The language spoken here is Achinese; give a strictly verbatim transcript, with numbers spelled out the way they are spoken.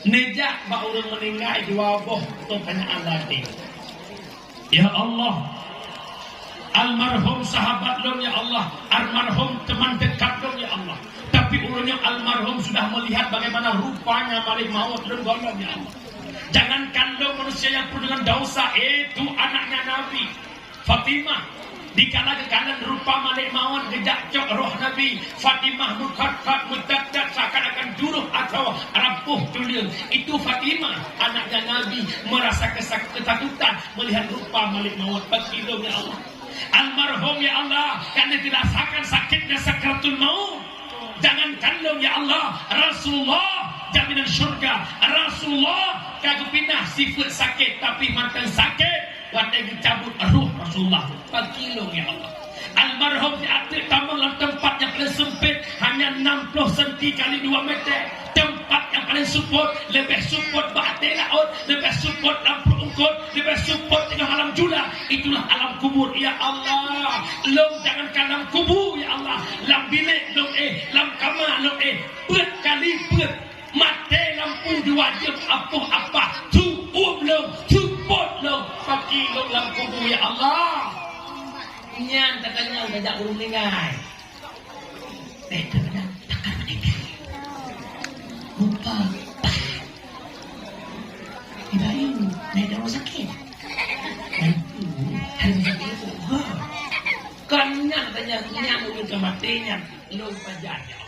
Neujak bak ureuëng meuninggai dua boh pertanyaan lagi. Ya Allah, almarhum sahabat lôn, ya Allah, almarhum teman dekat lôn, ya Allah. Tapi uroe nyoe almarhum sudah melihat bagaimana rupanya Malik Maut lôn gohlom, ya Allah. Jangankan lôn manusia yang penuh dengan dosa, itu anaknya Nabi, Fatimah. Dikala geukalon rupa Malik Maut geujak cok roh Nabi, Fatimah meukhot-khot, meudat-dat seakan-akan duroh atau rapuh tuleueng. Itu Fatimah, anaknya Nabi, merasa kesak-, ketakutan melihat rupa Malik Maut. Pakilong, ya Allah. Almarhum, ya Allah, karena dirasakan sakitnya sakratul maut. Jangankan lôn, ya Allah, Rasulullah jaminan syurga. Rasulullah ka geupinah sifeuet sakét, tapi mantong sakét watée geucabut roh Rasulullah. Pakilong, ya Allah. Almarhum di ateueh tamong lam teumpat nyang paleng seumpét, hanya enam ploh senti kali dua meter. Teumpat nyang paleng seupôt, leubeh seupôt bak até laôt, leubeh seupôt lam pruet eungkôt, leubeh seupôt teungoh malam jula. Itulah alam kubur, ya Allah. Lôn jangankan lam kubu, ya Allah, lam bilék lôn éh, lam kama lôn éh, peuet kali peuet. Maté lampu diwajéb apoh apah, su uem lôn, seupôt lôn, pakilong lam kubu, ya Allah. Nyan tatanyong tajak ureuëng meuninggai. Eh, kadang-kadang takkan meninggal. Lupa. Ibrahim, naik rumah sakit. Naik rumah sakit itu. Ha. Kan nyan tanya, nyan ureuëng ka maté nyan. Lôn pajan, ya Allah.